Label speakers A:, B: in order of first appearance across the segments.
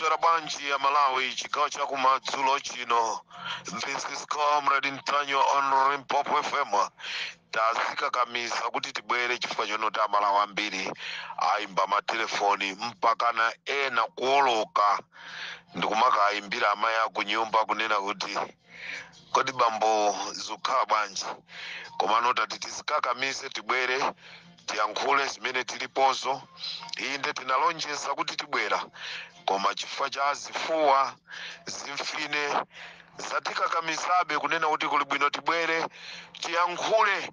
A: Mwaswera bwanji Amalawi chigawo cha kumadzulo chino. This is Comrade Ntanyiwa on Limpopo FM. Tazikakamiza kuti tibwere chifukwa chonoti Amalawi ambiri ayimba matelefoni mpakana ena kuoloka ndikumakayimbira amayi akunyumba kunena kuti kodi bambo zikukhala bwanji, komano tati tizikakamize tibwere tiyankhule zimene tilipozo. Inde tinalonjeza kuti tibwera, koma chifukwa cha zifuwa zimfine zatikakamizabe kunena kuti kuli bwino tibwere tiyankhule.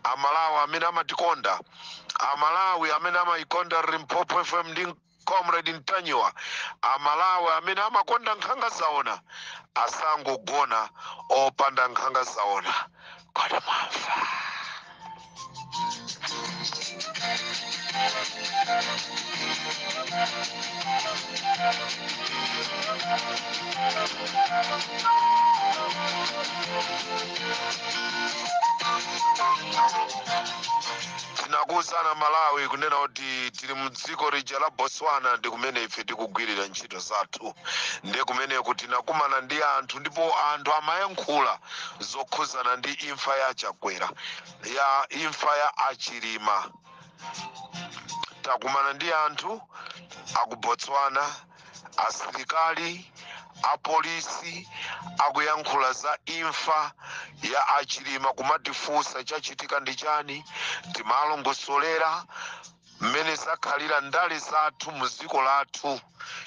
A: Amalawi amene amatikonda, Amalawi amene amayikonda Limpopo FM ndi Comrade Ntanyiwa, Amalawi amene amakonda nkhanga zaona asangogona opanda nkhanga zaona. Kodi mwamva? Tinakuwuzani Amalawi kunena kuti tili mdziko lija la Botswana, ndi kumene ife tikugwirira ntchito zathu. Ndiye kumeneko tinakumana ndi anthu, ndipo anthu amayankhula zokhuzana ndi imfa ya Chakwera, ya imfa ya Achilima. Takumana ndi anthu aku Botswana, asilikali, apolisi, akuyankhula za imfa ya Achilima, kumatifunsa chachitika ndi chani. Timalongosolera mmene zakhalira ndale zathu mu dziko lathu,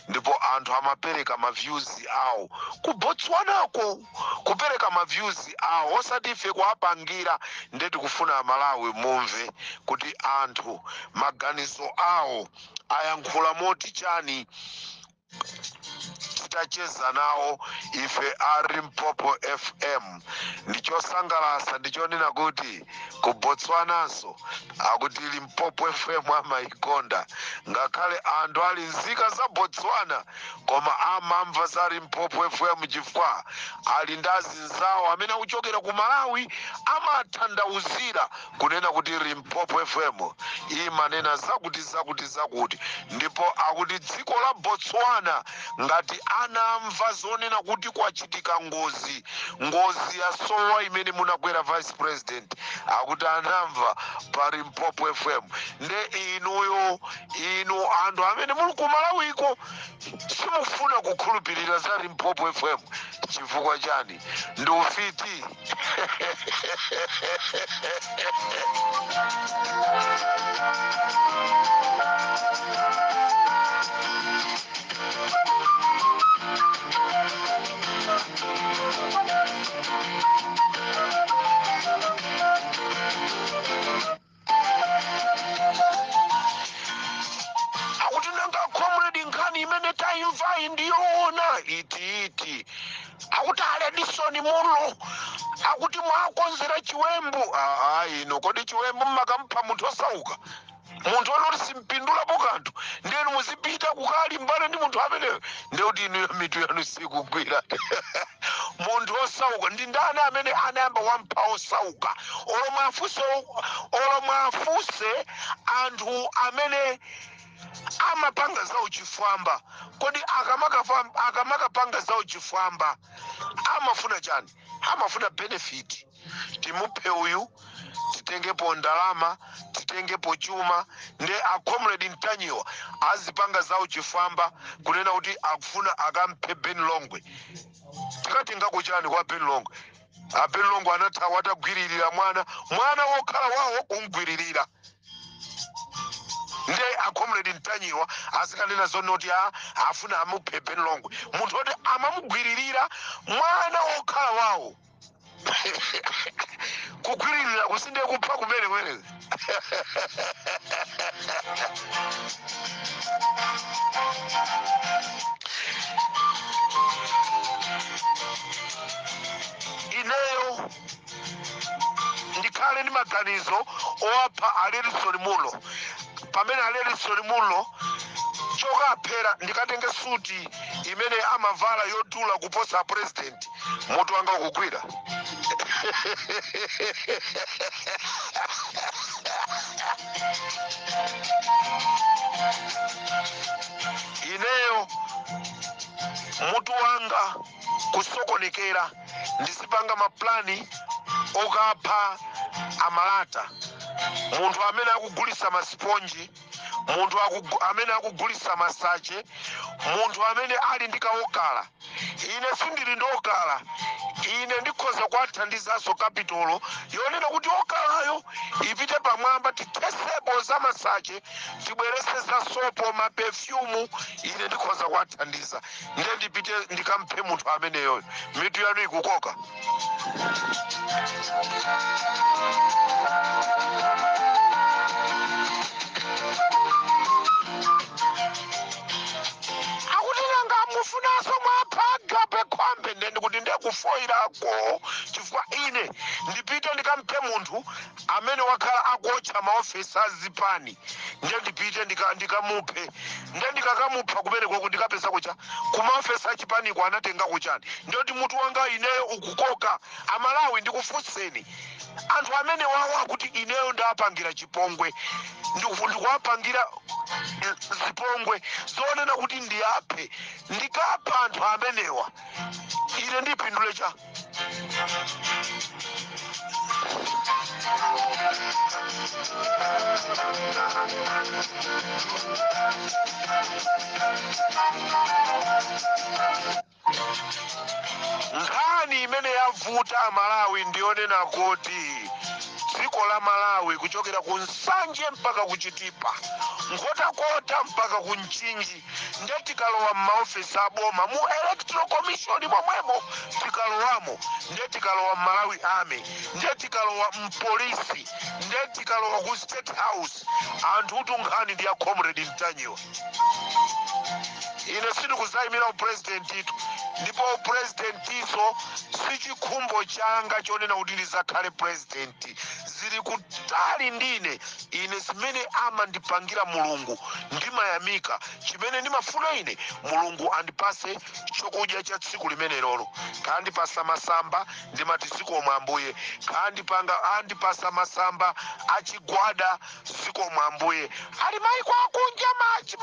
A: ndipo anthu amapereka ma views awo ku Botswanako, kupereka ma views awo, osati ife kuwapangira. Nde tikufuna Amalawi mumve kuti anthu maganizo awo ayankhula moti chani titacheza nawo ife a Limpopo FM. Ndichosangalasa ndichonena kuti ku Botswananso akuti Limpopo FM amayikonda, ngakhale anthu ali nzika za Botswana koma amamva za Limpopo FM chifukwa ali ndi azinzawo amene akuchokera ku Malawi, amathandauzira kunena kuti Limpopo FM imanena zakuti zakuti zakuti. Ndipo akuti dziko la Botswana ngati anamva zonena kuti kwachitika ngozi, ngozi ya SOA imene munakwera vice president, akuti anamva pa Limpopo FM. Nde inuyo, inu anthu amene muli ku Malawiko, simufuna kukhulupirira za Limpopo FM chifukwa chani? Ndi ufiti? Akuti nanga comrade, nkhani imene taimvayi ndiyoona itiiti? Akuti a Redson Munlo akuti mwakonzera chiwembu. Aa ino, kodi chiwembu mmakampha munthu osauka, munthu onoti simpindulapo kanthu, ndenu muzipita kukalimbana ndi munthu ameneyo? Ndekuti inuyo mitu yanu sikugwira. Munthu osauka ndi ndani amene anayamba wampha osauka? Olo mwafuse anthu amene amapanga za uchifwamba, kodi akamakapanga za uchifwamba amafuna chani? Amafuna benefit. Timuphe uyu, titengepo ndalama, titengepo chuma. Nde a Comrade Ntanyiwa azipanga za uchifwamba kunena kuti akufuna akamphe Ben Longwe. Tikatengako chani kwa Ben Longwe? A Ben Longwe anathawa atagwiririra mwana, mwana wokhala wawo kumgwiririra. Nde a Comrade Ntanyiwa azikanena zonoti a afuna amuphe Ben Longwe, munthu oti amamugwiririra mwana wokhala wawo. Kugwiririra kusinde kupha kumene kumene. Ineyo ndikhale ndi maganizo owapha a Redson Munlo, pamene a Redson Munlo chokaphera ndikatenge suti imene amavala yodula kuposa president. Mutu wanga ukugwira. Ineyo mutu wanga kusokonekera, ndizipanga maplani okapha amalata, munthu amene akugulisa masiponji, munthu amene akugulisa masache, munthu amene ali ndi kaokala. Ine sindili ndi okala. Ine ndikhoza kuwathandizanso capital yonena kuti okalayo ipite pamwamba, tithesepo za masache, tibwerese za sopo, maperfume. Ine ndikhoza kuwathandiza. Nde ndipite ndikamphe munthu ameneyoyo? Mitu yanu ikukoka. Akuti nanga mufunanso mwapha Agape Khombe? Nde ndikuti ndekufoirako, chifukwa ine ndipite ndikamphe munthu amene wakhala akuotcha maofesi azipani? Nde ndipite ndikamuphe? Nde ndikakamupha kumene koko ndikapeza kucha kumaofesi achipaniko anatenga kuchani? Ndiyoti mutu wanga ineyo ukukoka. Amalawi, ndikufunseni, anthu amene wawa kuti ineyo ndapangira chipongwe, ndikuwapangira zipongwe zonena kuti ndiyaphe, ndikapha anthu amenewa, ine ndipindule cha? Nkhani imene yavuta Amalawi ndiyonena kuti dziko la Malawi, kuchokera ku Nsanje mpaka ku Chitipa, Nkhotakota mpaka ku Mchinji, nde tikalowa m'maofesi aboma, mu Electoral Commission momwemo tikalowamo, nde tikalowa m'Malawi Army, nde tikalowa mpolisi, nde tikalowa ku State House, anthu utu nkhani ndi ya Comrade Mtanyiwa. Ine sindikuzayimira upresident itu, ndipo upresidentiso si chikhumbo changa chonena kuti ndizakhale president. Zili kutali ndine. Ine zimene amandipangira Mulungu ndimayamika. Chimene ndimafuna ine, Mulungu andipase chokudya cha tsiku limenelolo. Kandipasa masamba, ndimati zikomo Ambuye. Kandipanga andipasa masamba achigwada, zikomo Ambuye. Ali maiko akunja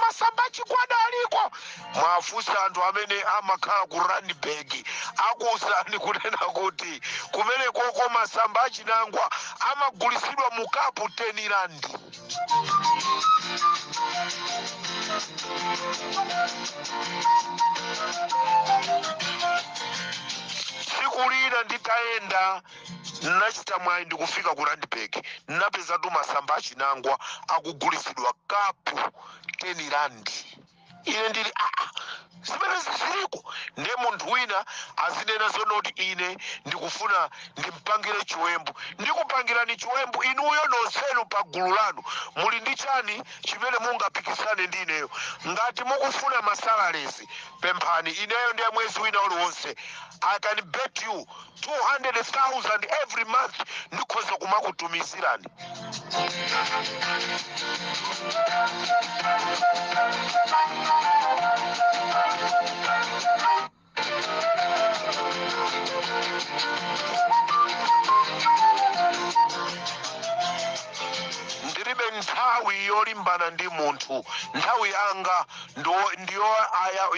A: masamba achigwada aliko. Mwafunsa anthu amene amakhala ku Randburg, akuwuzani kunena kuti kumene koko masamba achinangwa amagulisidwa mu kapu 10 rand. Tsiku lina nditayenda, nachita mwayi ndikufika ku Randburg, napezatu masamba achinangwa akugulisidwa kapu 10 rand. Ine ndili aa, zimene ziliko. Nde munthu wina azinena zonoti ine ndikufuna ndimpangire chiwembu. Ndikupangirani chiwembu inuyo nonsenu pa gulu lanu. Muli ndi chani chimene mungapikisane ndi ineyo? Ngati mukufuna masalaries, pemphani ineyo. Ndiye mwezi wina uliwonse, I can bet you 200,000 every month ndikhoza kumakutumizirani. Ndilibe nthawi yolimbana ndi munthu. Nthawi yanga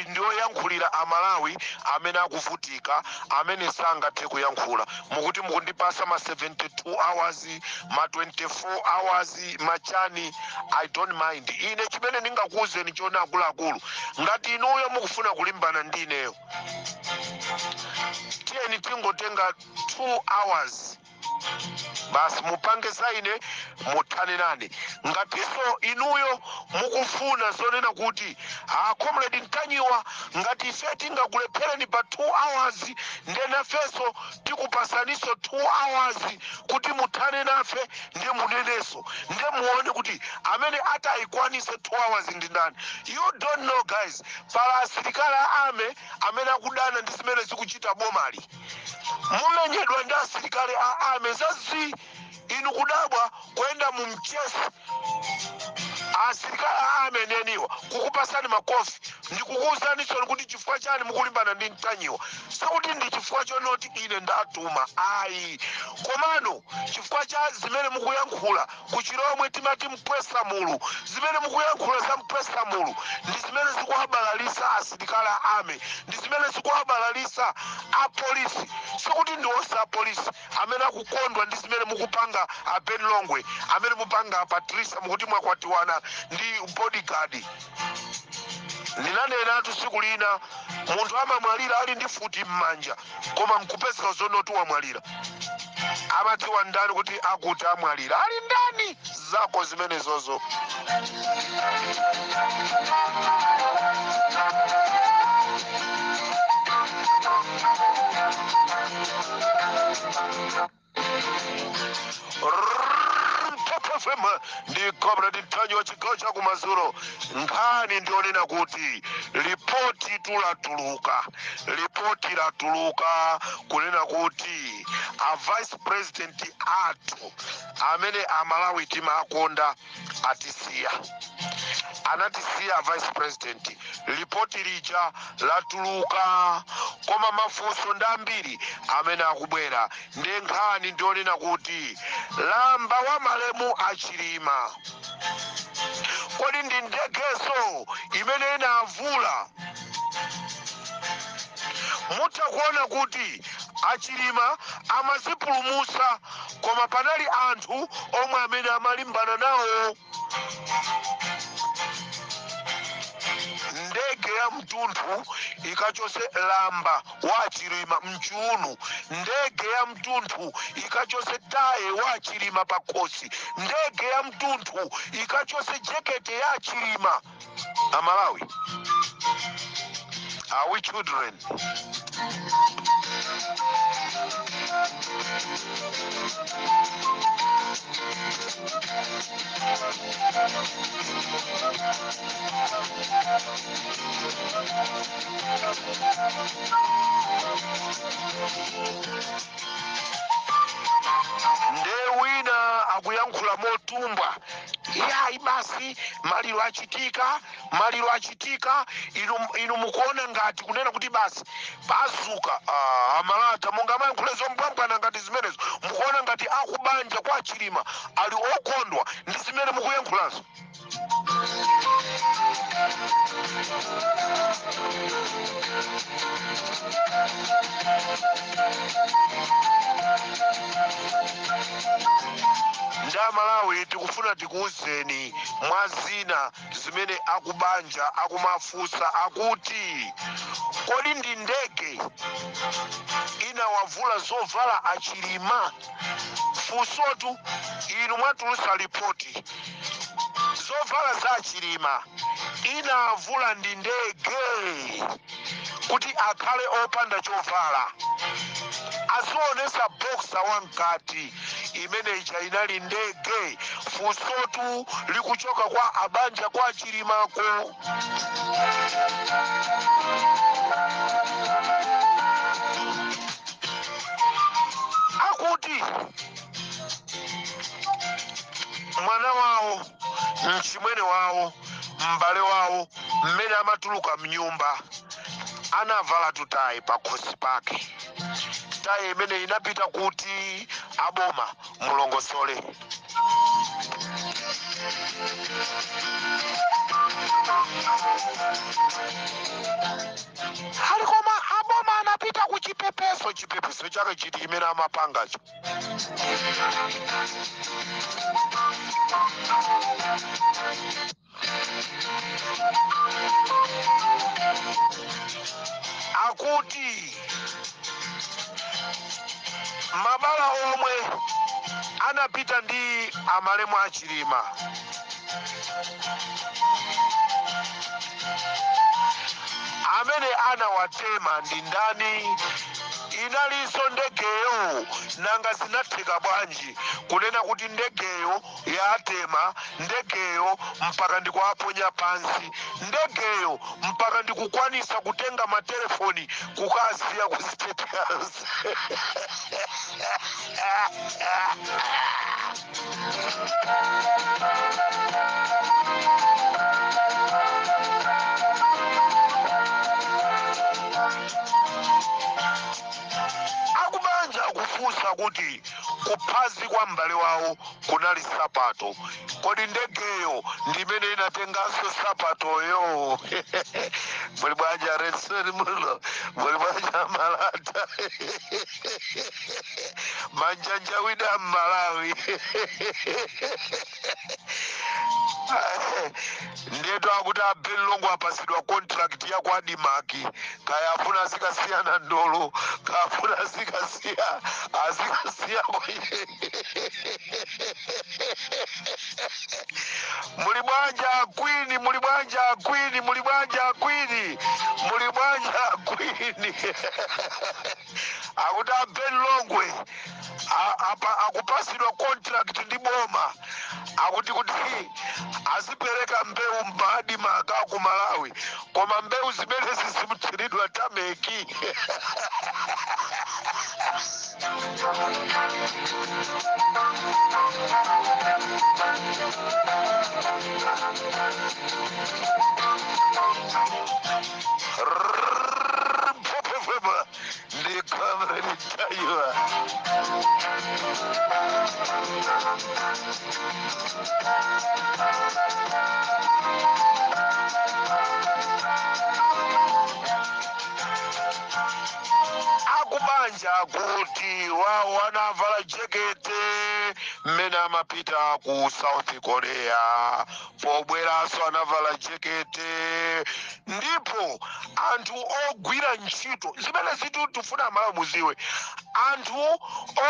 A: ndiyoyankhulira Amalawi amene akuvutika, amene sangathe kuyankhula. Mukuti mukundipasa ma 72 hours, ma 24 hours, machani, I don't mind. Ine chimene ndingakuwuzeni chona, akuluakulu, ngati inuyo mukufuna kulimbana ndi ineyo, tiyeni tingotenga 2 hours basi, mupange za ine, muthane nane. Ngatinso inuyo mukufuna zonena kuti a Comrade Mtanyiwa, ngati ife tingakulephereni pa 2 hours, nde nafenso tikupasaninso 2 hours kuti muthane nafe, ndi munenenso, nde muone kuti amene atayikwanise 2 hours ndi ndani. You don't know, guys, pala asilikali a army amene akudana ndi zimene zikuchita bomali. Mumenyedwa ndi asilikali a army zazi. Inu kudabwa kuyenda mu mchesi, asilikali a army neniwa kukupasani makofi. Ndikukuwuzaninso kuti chifukwa chani mukulimbana ndi Mtanyiwa. Sikuti ndi chifukwa chonoti ine ndatuma, ayi, komano chifukwa cha zimene mukuyankhula. Kuchilomwe timati mpwesa mulu. Zimene mukuyankhula za mpwesa mulu ndi zimene zikuwabalalisa asilikali a army, ndi zimene zikuwabalalisa apolisi. Sikuti ndi onse apolisi amene akukondwa ndi zimene mukupanga, a Ben Longwe, amene mupanga a Patricia, mukuti mwakwatiwana ndi bodyguard. Ndinanenatu tsiku lina, munthu amamwalira ali ndi futi m'manja, koma nkupezeka zonoti wamwalira. Amadziwa ndani kuti akuti amwalira ali ndani? Zako zimenezozo. Top FM ndi Comrade Mtanyiwa, chigawo cha kumadzulo. Nkhani ndionena kuti lipoti tulatuluka, lipoti latuluka kunena kuti a vice president athu amene Amalawi timakonda atisiya, anatisiya vice president. Lipoti lija latuluka, koma mafunso ndi ambiri amene akubwera. Ndi nkhani ndionena kuti lamba wa malemu Achilima, kodi ndi ndegeso imene inavula? Mutha kuona kuti Achilima amazipulumusa, koma panali anthu omwe amene amalimbana nawo. Ndege ya mtunthu ikachose lamba wa Chilima mchiuno, ndege ya mtunthu ikachose taye wa Chilima pakhosi, ndege ya mtunthu ikachose jekete ya Chilima. Amalawi, are we children? Nde wina akuyankhula motumbwa, yayi basi, maliro achitika, maliro achitika. Inu mukuona ngati kunena kuti basi pazuka. Ah, amalata, mungamayankhule zombwambwana ngati zimenezo? Mukuona ngati akubanja kwa Chilima ali okondwa ndi zimene mukuyankhulazo? Ndi Amalawi tikufuna tikuwuzeni mwa zina zimene akubanja akumafunsa, akuti kodi ndi ndege inawavula zovala Achilima? Funsotu, inu mwatulusa ripoti, zovala za Achilima inavula ndi ndege kuti akhale opanda chovala, azionesa boxer wamkati, imene ija inali ndege? Funsotu likuchoka kwa abanja kwa Chilimako. Akuti mwana wawo, mchimwene wawo, m'bale wawo, mmene amatuluka mnyumba anavala tutayi pakhosi pake. Tayi imene inapita kuti? Aboma mulongosole. Ali koma aboma anapita ku chipepeso. Chipepeso chake chiti chimene amapangacho? Akuti mabala omwe anapita ndi amalemu Achilima amene anawatema ndi ndani? Inalinso ndegeyo? Nanga zinatheka bwanji kunena kuti ndegeyo yatema, ndegeyo mpaka ndikuaponya pansi, ndegeyo mpaka ndikukwanisa kutenga matelefoni kukasiya ku State House? Akufunsa kuti kuphazi kwa m'bale wawo kunali sapato, kodi ndegeyo ndi imene inatenganso sapatoyo? Muli bwanji Redson Mulo? Muli bwanji Malata? Manjanjawida Mmalawi. Ndeto akuti a Ben Longwe apasidwa contract ya ku ADMARC, kaya afuna azikasiyana ndolo, kaya afuna azikasiya. Muli bwanji akwini? Muli bwanji akwini? Muli bwanji akwini? Muli bwanji akwini? Akuti a Ben Longwe akupasidwa contract ndi boma, akuti kuti azipereka mbewu m'ma ADMARC ku Malawi, koma mbewu zimenezi zimuthiridwa tameki. Ndi Comrade Ntanyiwa. Akubanja kuti wawo anavala jekete mmene amapita ku South Korea, pobweranso anavala jekete. Ndipo anthu ogwira ntchito zimene zitu tifuna Amalawi muziwe, anthu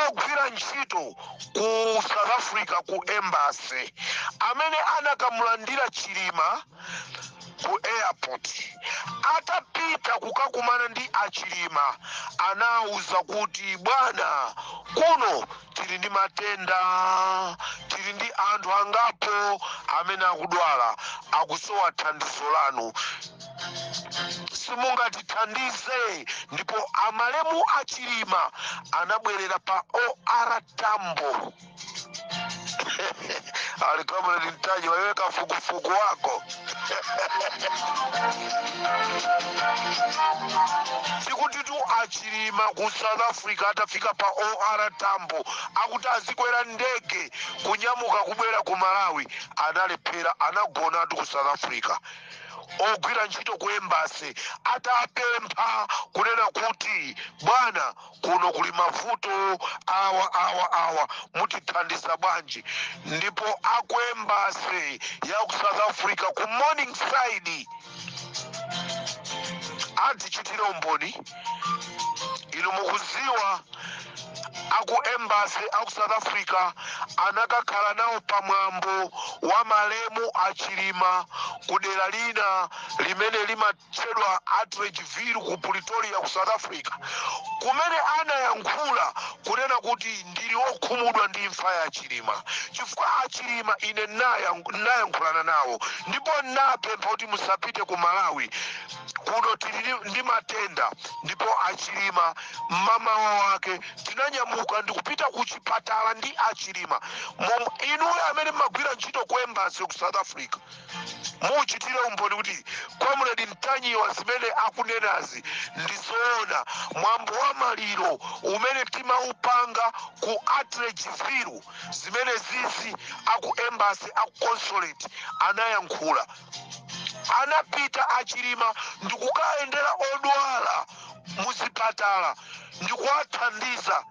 A: ogwira ntchito ku South Africa ku embassy amene anakamulandira Chilima ku airport, atapita kukakumana ndi achilima, anawuza kuti, "Bwana, kuno tili ndi matenda, tili ndi anthu angapo amene akudwala, akusowa thandizo lanu, simungatithandize?" Ndipo amalemu achilima anabwerera pa OR Tambo. Ali Comrade Ntanyiwa, iwe kafukufuku wako. Tikuti tu achilima ku South Africa atafika pa OR Tambo, akuti azikwera ndege kunyamuka kubwera ku Malawi, analephera, anagonatu ku South Africa. Ogwira ntchito ku embassy atapempha kunena kuti, "Bwana, kuno kuli mavuto awa, awa, awa, mutithandiza bwanji?" Ndipo aku embassy ya ku South Africa ku Morningside atichitire umboni. Inu mukuziwa, aku embassy aku South Africa anakakhala nawo pamwambo wa malemu achilima ku dera lina limene limatchedwa Atteridgeville ku Pretoria ku South Africa, kumene anayankhula kunena kuti, "Ndili okhumudwa ndi imfa ya achilima, chifukwa achilima ine nayankhulana nawo ndipo napempha kuti musapite ku Malawi, kuno tili ndi matenda. Ndipo achilima mmamawa wake tinanyamuka ndikupita ku chipatala ndi achilima." Inuyo amene mmagwira ntchito ku embassy ku South Africa muchitire umboni kuti Comrade Ntanyiwa zimene akunenazi ndizoona. Mwambo wa maliro umene timaupanga ku Atteridgeville, zimene zizi aku embassy, aku consulate anayankhula. Anapita achilima ndikukayendera odwala muzipatala ndikuwathandiza.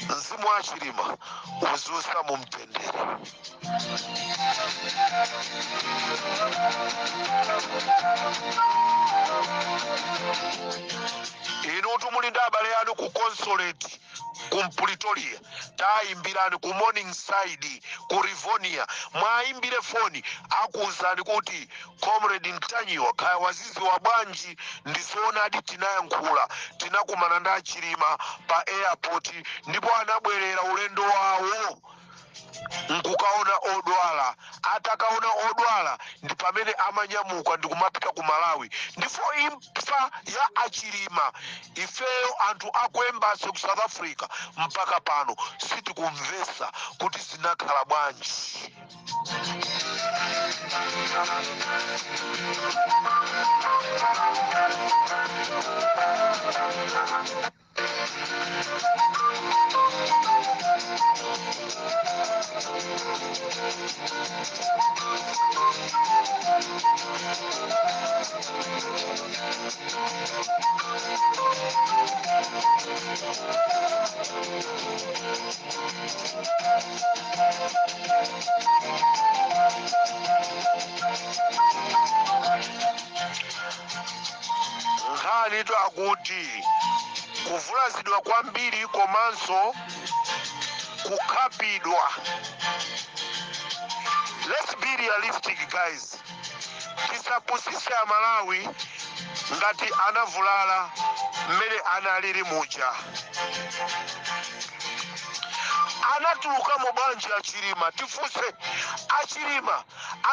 A: Mzimu wa chilima uziusa mu mtendere. Inutu muli ndi abale anu ku consulate ku Pretoria, tayimbirani ku Morningside, ku Rivonia, mwayimbire foni, akuwuzani kuti Comrade Ntanyiwa kaya waziziwa bwanji. Ndizoonadi, tinayankhula, tinakumana ndi achilima pa airport, ndipo anabwerera ulendo wawo nkukaona odwala. Atakaona odwala ndi pamene amanyamuka ndikumapita ku Malawi. Ndipo imfa ya achilima, ifeyo anthu aku embassy ku South Africa mpaka pano sitikumvesa kuti zinakhala bwanji. Nkhani to akuti kuvulazidwa kwambiri komanso kukhapidwa. Let's be realistic, guys. Tisapusise Amalawi. Ngati anavulala mmene analili muja, anatulukamo bwanji Achilima? Tifunse, Achilima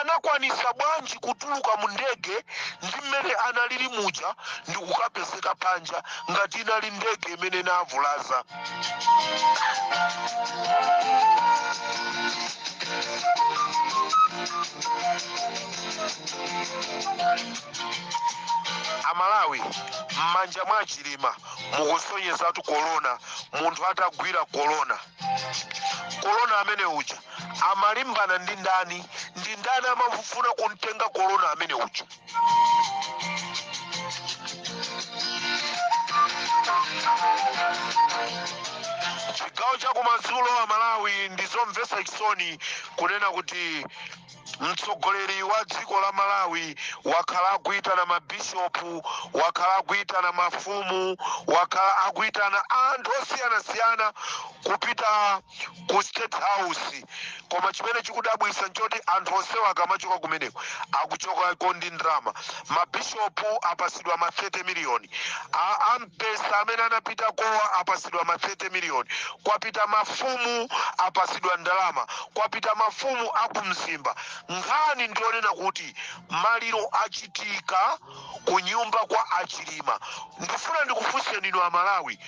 A: anakwanisa bwanji kutuluka mu ndege ndi mmene analili muja ndi kukapezeka panja, ngati inali ndege imene inavulaza? Amalawi, m'manja mwa Achilima mukusonyezatu korona. Munthu atagwira korona, korona amene uja amalimbana ndi ndani? Ndi ndani amafuna kumtenga korona amene uja? Chigawo chakumadzulo, Amalawi, ndizomvetsa chisoni kunena kuti mtsogoleri wa dziko la Malawi wakhala akuitana mabishopu, wakhala akuitana mafumu, wakhala akuitana anthu osiyanasiyana kupita ku State House. Koma chimene chikudabwisa nchoti anthu onsewa akamachoka kumeneko, akuchokako ndi ndalama. Mabishopu apasidwa ma 30 miliyoni, ampesa amene anapita kowa apasidwa ma 30 miliyoni, kwapita mafumu apasidwa ndalama, kwapita mafumu akumzimba. Nkhani ndionena kuti maliro achitika ku nyumba kwa Achilima. Ndifuna ndikufunseni inu Amalawi,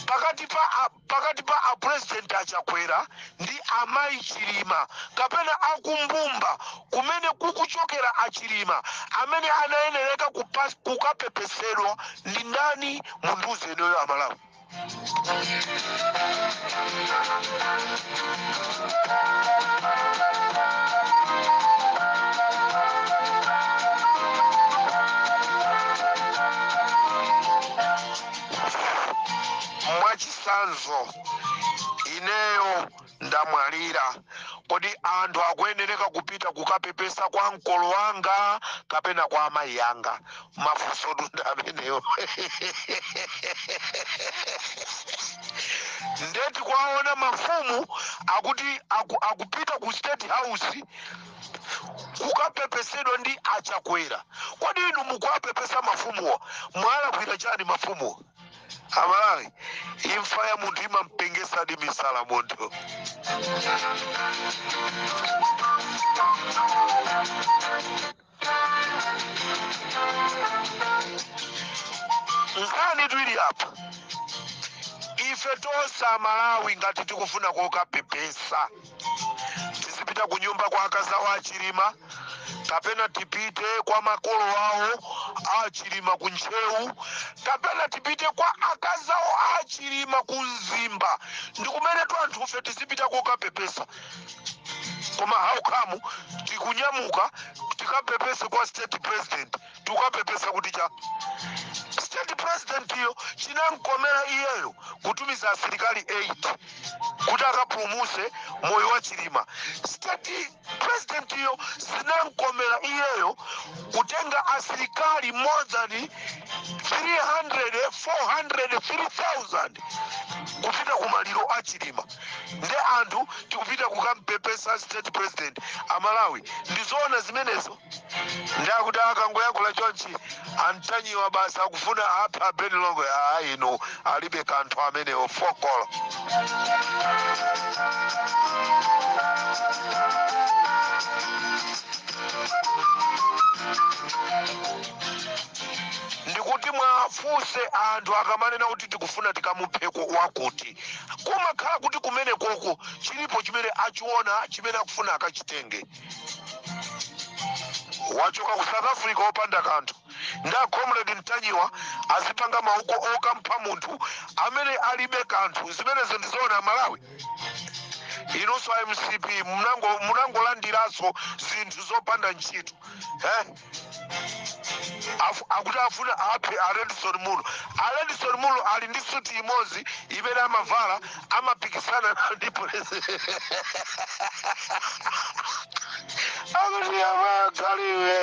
A: pakati pa apresident Achakwera ndi amayi Chilima kapena akumbumba kumene kukuchokera Achilima, amene anayenereka kukapepesedwa ndi ndani? Mundiuze inuyo Amalawi. Mwachisanzo, ineyo ndamwalira, kodi anthu akuyenereka kupita kukapepesa kwa mkolo wanga kapena kwa amayi anga? Mafunso tunda ameneyo. Ndeti kwaona mafumu akuti akupita ku State House kukapepesedwa ndi Achakwera. Kodi inu mukuwapepesa mafumuwa, mwalakwira chani mafumuwa? Amalawi, imfa ya munthu imampengesadi misala munthu. Nkhani twili apa, ife tonse Amalawi, ngati tikufuna kokapepesa, tizipita ku nyumba kwa akazawo Achilima, kapena tipite kwa makolo awo Achilima ku Ntcheu, kapena tipite kwa akazawo Achilima ku Mzimba, ndi kumene tu anthufe tizipita kokapepesa. Koma how come tikunyamuka tikapepese kwa State President? Tikapepesa kuti cha State President iyo chinamkomera iyeyo kutumiza asilikali 8 kuti akapulumuse moyo wa Chilima. State President iyo zinamkomera iyeyo kutenga asilikali more than 300, 400, 3000 kupita kumaliro a Chilima. Nde anthu tikupita kukampepesa State President. Amalawi, ndizoona zimenezo? Ndakuti akangoyankhula chonchi Antanyiwa, basi akufuna apha Ben Longwe. Inu, alibe kanthu amenewo, fokolo. Ndikuti mwafunse anthu, akamanena kuti tikufuna tikamupheko wakuti, kumakhala kuti kumene koko chilipo chimene achiona, chimene akufuna akachitenge. Wachoka ku South Africa opanda kanthu, nda Comrade Mtanyiwa azipanga mauko okampha munthu amene alibe kanthu. Zimenezo ndizoona, Malawi? Inunso a MCP munangolandiranso zinthu zopanda ntchito, eh? Akuti afuna aphe a Redson Munlo. A Redson Munlo ali ndi suti imodzi imene amavala, amapikisana ndi president. Akuti amakaliwe.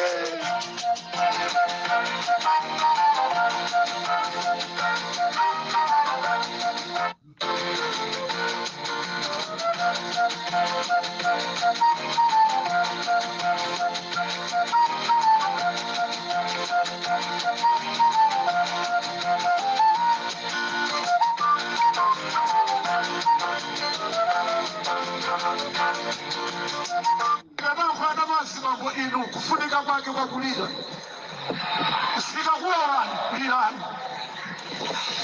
B: Kanamfana mazimambo inu, kufunika kwake kwakulira zikakulorani, lirani.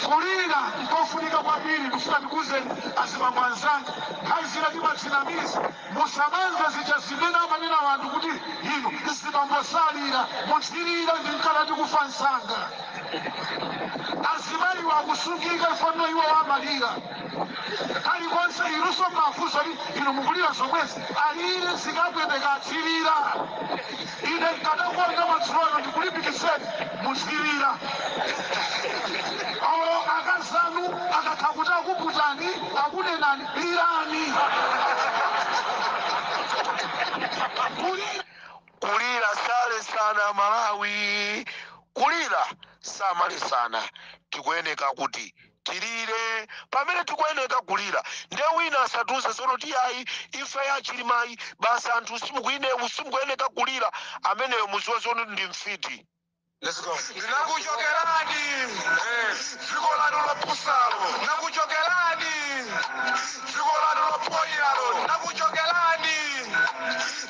B: Kulira nkofunika kwambiri. Ndikufuna ndikuuzeni azibambo anzanga, nthawi zina timadzinamiza. Musamamve zija zimene amanena wanthu kuti inu zibambo salira. Mudzilira ndi mkana tikufa msanga. Azimayiwo akusungika ifaniro, iwo amalira kalikonse. Inunso mafunso ali inu mukulira zomwezi. Alire, zikapweteka atsirira. Ine nkadakonda madzulo ndikulimbikitseni, muzilira. Olo akazanu akakha kuti akuputani, akunenani, lirani. Kulira.
A: Kulira sale sana Malawi, kulira samale sana. Tikuyeneka kuti tilire pamene tikuyeneka kulira. Nde wina asatiuze zono ti ayi, imfa ya Chilimayi basi, anthu simukuyeneka kulira. Ameneyo muziwe zono ndi mfiti.
C: Let's go. Ndinakuchokerani dziko lanu lopusalo, ndinakuchokerani dziko lanu lopoyiralo, ndinakuchokerani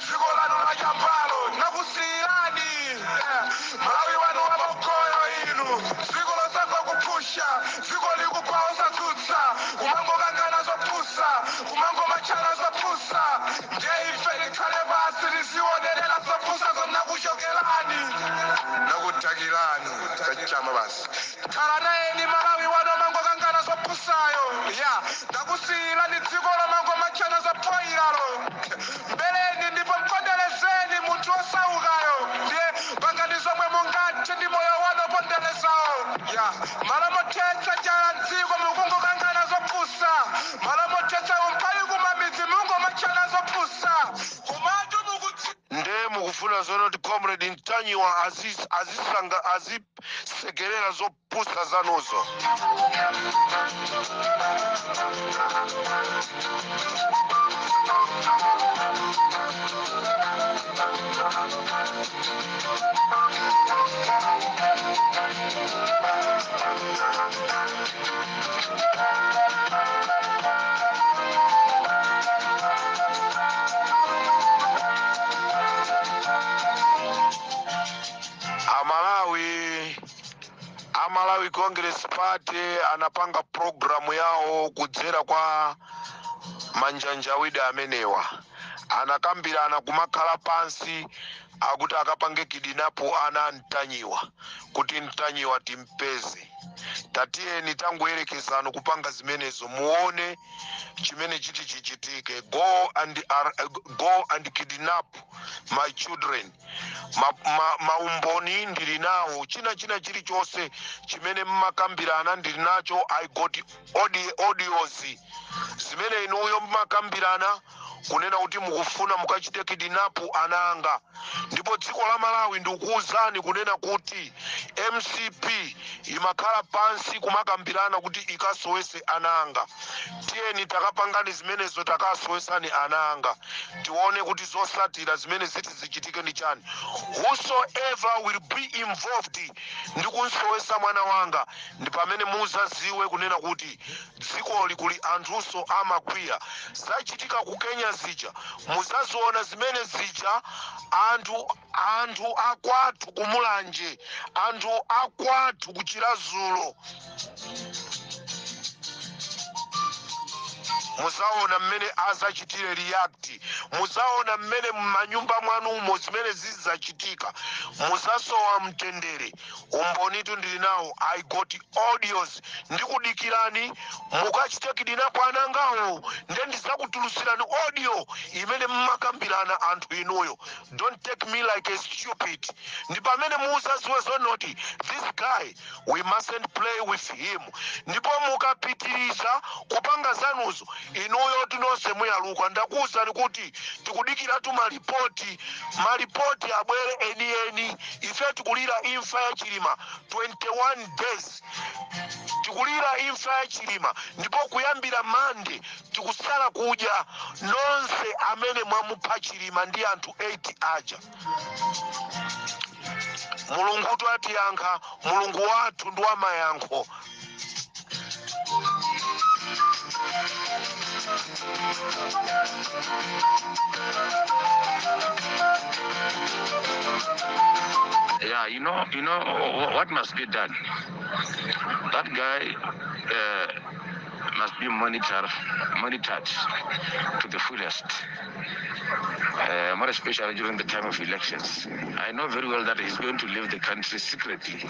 C: dziko lanu la chambalo, ndinakusiyirani Malawi wanu wamogoyo inu, dziko losanga kuphusha, dziko likupa osatsutsa, kumangokangana zopusa, kumangomachana zopusa. Ndiye ife tikhale pasi tizionerera zopusa zonakuchokerani nakutakirani kachama basi. Khala nayeni Malawi wano mangokangana zopusayo ya ndakusiyirani dziko lomangomachana zopoyiralo. Mbeleni ndipo mponderezeni munthu osaukayo. Ndiye pangani zomwe mungathe ndi moyo wanu oponderezawo ya malo mothetsa njala mdziko mukungokangana zopusa, malo mothetsa umphawi kumamidzi mungomachana zopusa, komatu mukutsi.
A: Nde mukufuna zono kuti Comrade Mtanyiwa azisanga azisekerera zopusa zanuzo? Amalawi, Amalawi Congress Party anapanga programu yawo kudzera kwa manjanjawidi amenewa. Anakambirana kumakhala pansi, akuti akapange kidnap ana Mtanyiwa kuti Mtanyiwa timpeze. Tatiyeni tangoyerekezano kupanga zimenezo, muone chimene chiti chichitike. Go and kidnap my children. Maumboni ndili nawo, china chilichonse chimene mmakambirana ndili nacho. I got audios zimene inuyo mmakambirana kunena kuti mukufuna mukachite kidnap ana anga. Ndipo dziko la Malawi, ndikukuwuzani kunena kuti MCP imakhala pansi kumakambirana kuti ikasowese ana anga. Tiyeni takapangani zimenezo, takasowesani ana anga, tione kuti zosatira zimene ziti zichitike ndi chani. Whosoever will be involved ndi kunsowesa mwana wanga, ndi pamene muzaziwe kunena kuti dzikoli kuli anthunso amakwiya. Zachitika ku Kenya zija muzaziona zimene zija. Anthu akwathu kumulanje, anthu akwathu kuchirazulo, muzaona mmene azachitire react. Muzaona mmene m'manyumba mwanumo zimene zidzachitika. Muzasowa mtendere. Umbonitu ndili nawo. I got audios. Ndikudikirani mukachite kidnap anangawo, nde ndizakutulutsirani audio imene mmakambirana anthu inuyo. Don't take me like a stupid. Ndi pamene muzaziwe zonoti this guy, we mustn't play with him. Ndipo mukapitiriza kupanga zanuzo, inuyo tinonse muyaluka. Ndakuwuzani kuti tikudikiratu malipoti, malipoti abwere enieni. Ife tikulira imfa ya Chilima 21 days, tikulira imfa ya Chilima, ndipo kuyambira Mande tikusala kudya. Nonse amene mwamupha Chilima ndi anthu 8 aja, Mulungu atiyankha. Mulungu wathu ndi wamayankho.
D: Yeah, you know what must be done. That guy must be monitored to the fullest. More especially during the time of elections. I know very well that he's going to leave the country secretly.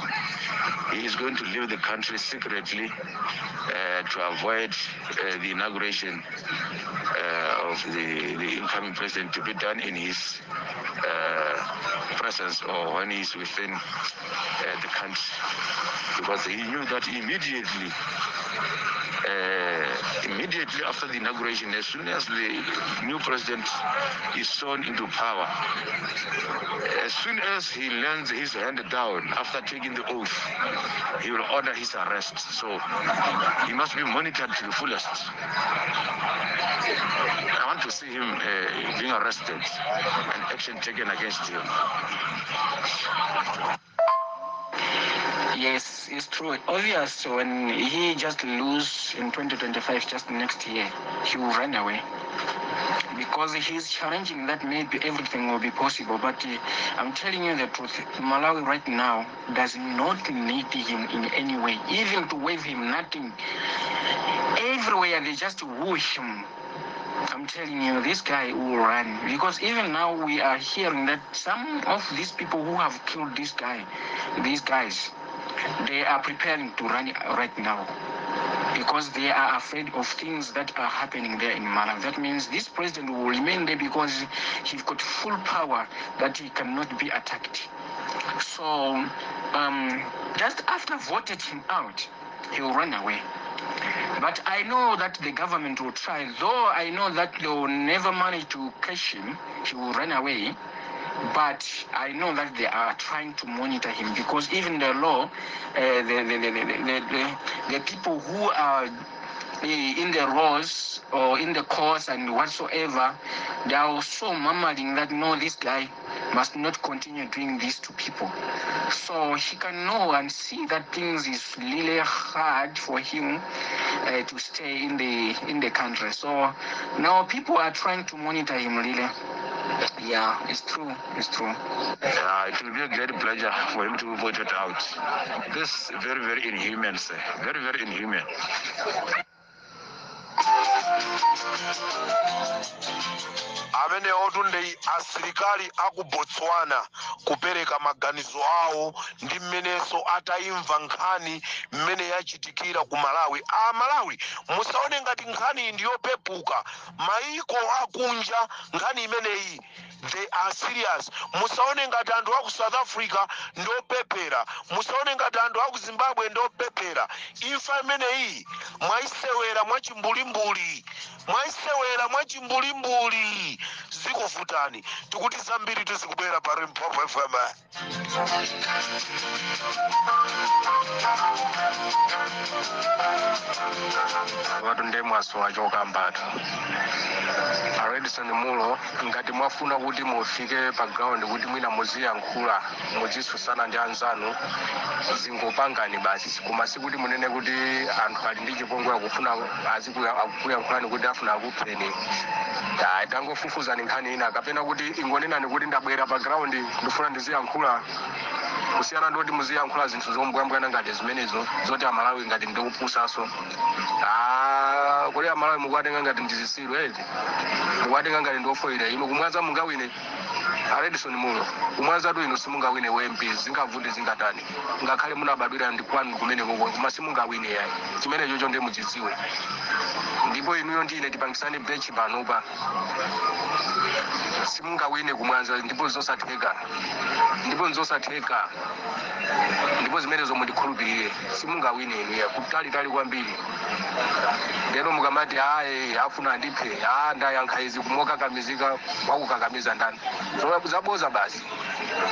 D: He is going to leave the country secretly to avoid the inauguration of the incoming president to be done in his presence or when he's within the country. Because he knew that immediately after the inauguration, as soon as the new president is sworn into power, as soon as he lays his hand down after taking the oath, he will order his arrest. So he must be monitored to the fullest. I want to see him being arrested and action taken against him.
E: Yes, it's true. Obvious, when he just lose in 2025, just next year, he will run away because he's challenging that maybe everything will be possible. But I'm telling you the truth, Malawi right now does not need him in any way, even to wave him, nothing. Everywhere they just woo him. I'm telling you, this guy will run because even now we are hearing that some of these people who have killed this guy, these guys, they are preparing to run right now because they are afraid of things that are happening there in Malawi. That means this president will remain there because he's got full power that he cannot be attacked. So just after voted him out, he will run away. But I know that the government will try, though I know that they will never manage to catch him, he will run away. But I know that they are trying to monitor him because even the law, the people who are in the roles or in the courts and whatsoever, they are also murmuring that no, this guy must not continue doing this to people. So he can know and see that things is really hard for him to stay in the country. So now people are trying to monitor him really. Yeah, it's true. It's true.
D: It will be a great pleasure for him to be voted out. This is very, very inhuman, sir. Very, very inhuman.
A: Amenewotu ndi asilikali aku Botswana kupereka maganizo awo ndi mmenenso atayimva nkhani mmene yachitikira ku Malawi. A Malawi, musaone ngati nkhani iyi ndiyopepuka. Maiko akunja, nkhani imeneyi they are serious. Musaone ngati anthu aku South Africa ndiopepera, musaone ngati anthu aku Zimbabwe ndiopepera. Imfa imeneyi mwayisewera mwachimbulimbuli, mwayisewera mwachimbulimbuli, zikuvutani. Tikuti zambiri tizikubwera pa Limpopo FM.
F: Watu ndiye mwasowa chokambatu. A Redson Mulo, ngati mwafuna kuti mufike pa ground kuti mwina muziyankhula, muzitsutsana ndi anzanu, zingopangani basi, koma sikuti munene kuti anthu ali ndi chipongwe, akufuna azikuyankhulani kuti afuna akupheni. Ayi, tangofufuzani nkhani ina, kapena kuti ingonenani kuti ndabwera pa ground, ndifuna ndiziyankhula, kusiyana ndi kuti muziyankhula zinthu zombwambwana ngati zimenezo zoti Amalawi ngati ndikupusaso. Ah, kuli Amalawi mukuwatenga ngati ndi zisilu eti, mukuwatenga ngati ndi ofoyera. Inu kumwaza mungawine? A Redson Munlo, kumwazatu inu simungawine MP, zingavute zingatani, ngakhale munabadwira ndi kwanu kumene koko, koma simungawine yayi. Chimene chocho ndi muchidziwe. Ndipo inuyo ndi ine tipangisane bet panopa, simungawine kumwanza, ndipo zosatheka, ndipo nzosatheka, ndipo zimenezo mundikhulupirire, simungawine inuya, kutalitali kwambiri. Lero mukamati aye afuna andiphe, a ndayankha izi kumokakamizika, wakukakamiza ndani? Zaboza basi.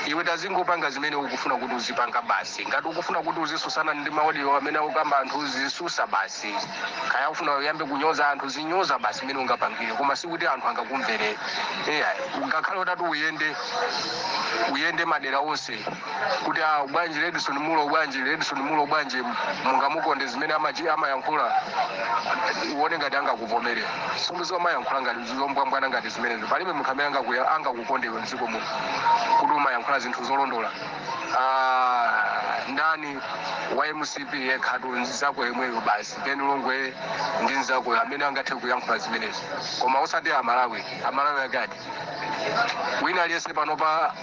F: Iwe tazingopanga zimene ukufuna kuti uzipanga basi. Ngati ukufuna kuti uzisusana ndi ma audio amene akukamba anthu, uzisusa basi. Kaya ufuna uyambe kunyoza anthu, zinyoza basi imene ungapangire, koma sikuti anthu angakumvere eya. Ngakhale utati uyende uyende madera onse kuti a bwanji Redson Munlo, bwanji Redson Munlo, bwanji mungamukonde zimene amayankhula, uone ngati angakuvomere. Sumbuzi amayankhula ngati zombwambwana ngati zimenezo, palibe munthu amene angakukonde iwe mdziko muno kuti umayankhula zinthu zolondola. Ah, ndani wa MCP yekhatu nzako yemweyo basi, Ben Longwe ndi nzakoyo amene angathe kuyankhula zimenezo, koma osati Amalawi. Amalawi akati wina aliyense panopa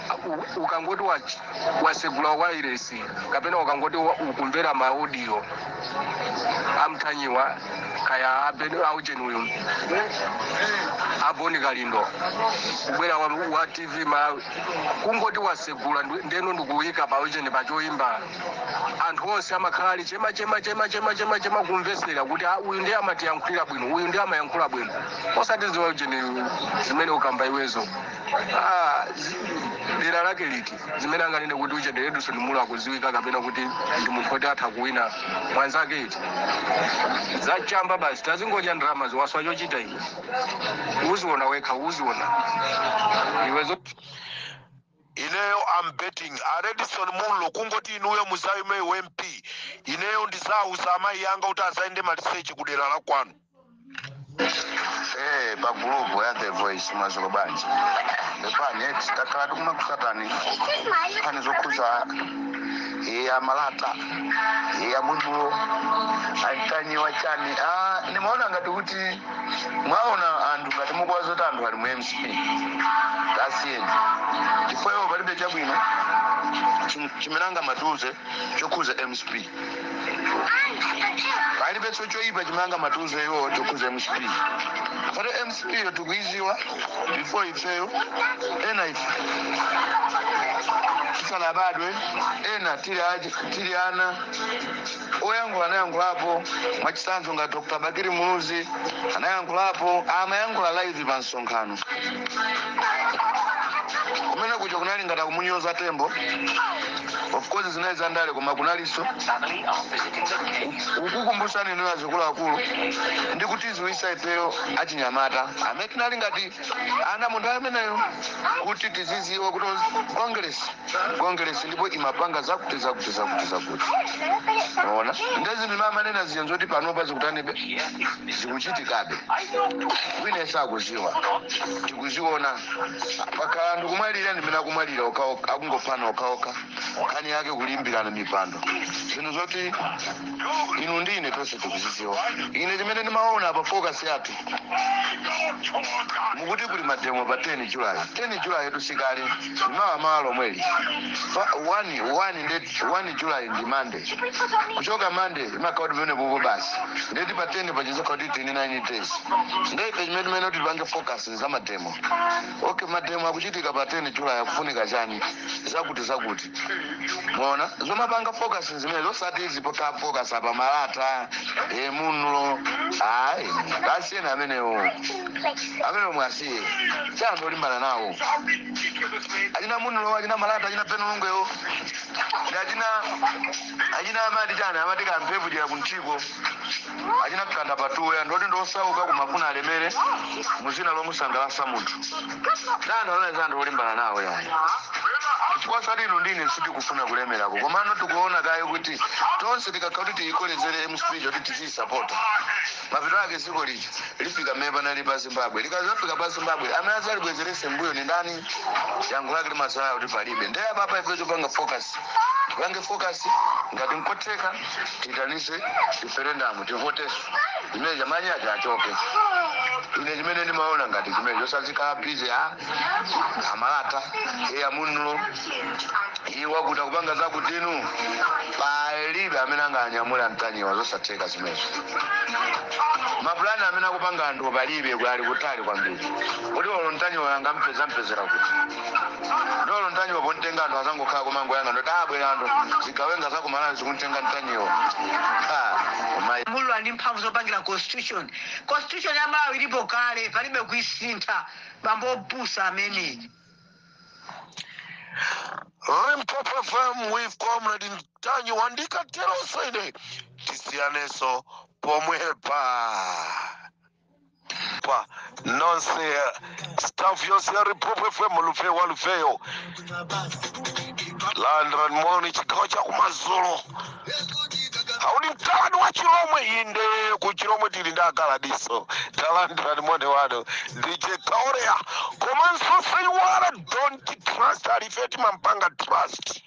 F: ukangoti wasegula wairesi kapena ukangoti ukumvera ma audio amthanyiwa kaya aujen uyu aboni Kalindo kubwera wa TV Malawi, kungoti wasegula ndeno ndikuyika pa ujeni pachoimba, anthu onse amakhala ali chema chema chema chema chema chema kumvesera kuti ah, uyu ndiye amatiyankhulira bwino, uyu ndiye amayankhula bwino, osati ziwa ujeni zimene ukamba iwezo. Ah, dera lake liti zimene anganene kuti ujeni Redson Munlo akuziwika kapena kuti ndi munthu oti atha kuwina mwanzake iti? Zachamba basi, tazingodya ndalama ziwaswa chochita iwe, uziona wekha, uziona iwe
A: Ineyo am betting a Redson Munlo, kungoti inuyo muzayime MP, ineyo ndizauza amayi anga kuti azayende maliseche kudera la kwanu.
G: Pa group ya The Voice, mwazuka bwanji? Pepani eti, takhala tikumakusatani nkhani zokhuza ya Malata ya Munlo antanyiwa chani. Ah, nimaona ngati kuti mwaona anthu ngati mukuwaza kuti anthu ali mu MCP, tasiyeni, chifukwa iwo palibe chabwino chimene angamatiuze chokhuza MCP. Palibenso choyipa chimene angamatiuze iwo chokhuza MCP. Fate MCP yo tikuiziwa before ifeyo, ena ife tisanabadwe, ena tili ana. Oyankhula anayankhulapo, mwachitsanzo nga Dr Bakili Muluzi anayankhulapo, amayankhula live pa msonkhano kumene kuja, kunali ngati akumunyoza Tembo. Of course zinali zandale, koma kunalinso ukukumbusani inu azikuluakulu ndi kutiziwisa ifeyo achinyamata amene tinali ngati ana munthu ameneyo kuti tiziziwa kuti Congress, Congress ndipo imapanga zakuti zakuti zakuti zakuti. Ona ndezi ndimamanena ziya zoti panopa zikutanibe, zikuchitikabe, wina sakuziwa, tikuziona pakhala anthu kumwalira ndimene akumwalira okhaokha, akungophana okhaokha, nkhani yake kulimbirana mipando, zinthu zoti inu ndi ine tonse tikuziziwa. Ine chimene ndimaona pa focus yathu, mukuti kuli ma demo pa 10 July. 10 July yetu sikale, mawa mawa lomweli. 1 nde 1 July ndi Monday, kuchoka Monday imakhala kuti pamene popo basi, ndeti pa 10 pachizakhala kuti 29 days. Ndeife chimene timene kuti tipange focus za ma demo, okay, ma demo akuchitika pa 10 July, akufunika chani, zakuti zakuti. Mona zomapanga focus zimene zosati izi poka focus apa Malata e Munlo, ayi, asiyeni amenewo, amenewo mwasiye, chanthu olimbana nawo achina Munlo, achina Malata, achina Ben Longwewo ndi achina amati chani, amati kamphevu jera kuntchiko, achina kanda patuwe, anthu oti ndiosauka kumafuna alemere muzina lomusangalasa munthu. Ndi anthu amene anthu olimbana nawo yayi, chifukwa sati inu ndine sitikufuna kulemerako, komano tikuona kaye kuti tonse tikakhala kuti tiyikolezere MCP kuti tiziyisapota, mapeto ake dziko lija lifika mmene panali pa Zimbabwe. Likazafika pa Zimbabwe, amene azalibwezerese mbuyo ni ndani? Yankho lake limasala kuti palibe. Ndiye apapa ife chopanga focus, tipange focus, ngati nkotheka tiitanise referendum, tivoteso. Zimene manyi aja achoke. Ine chimene ndimaona ngati chimene chosazikhala busy a amalata e amunulo iwo akuti akupanga zakutinu, palibe amene anganyamula Mtanyiwa, zosatheka zimenezo. Mapulani amene akupanga anthu palibe, ali kutali kwambiri. Kuti olo Mtanyiwa angampeza mpezera kuti ndolo Mtanyiwa pontenga anthu azangokhala kumangoyanga ndoti abwera anthu zigawenga zakumalawi zikuntenga Mtanyiwa. Ha, koma
H: Mulo ndi mphamvu zopangira constitution. Constitution ya Malawi ilipo kale, palibe kuisintha. Bambo opusa amene.
A: Limpopo FM with Comrade Mtanyiwa. Ndikateronso ine tisiyaneso pomwepa pa nonse, staff yonse ya Limpopo FM, lufeyo wa lufeyo, landran moni chigawo cha kumadzulo. Auli mtalani wa Chilomwe, inde ku Chilomwe tili ndi akaladiso. Talandran moni wano DJ Kaorea, komanso seiwala, don't trust alife timampanga trust.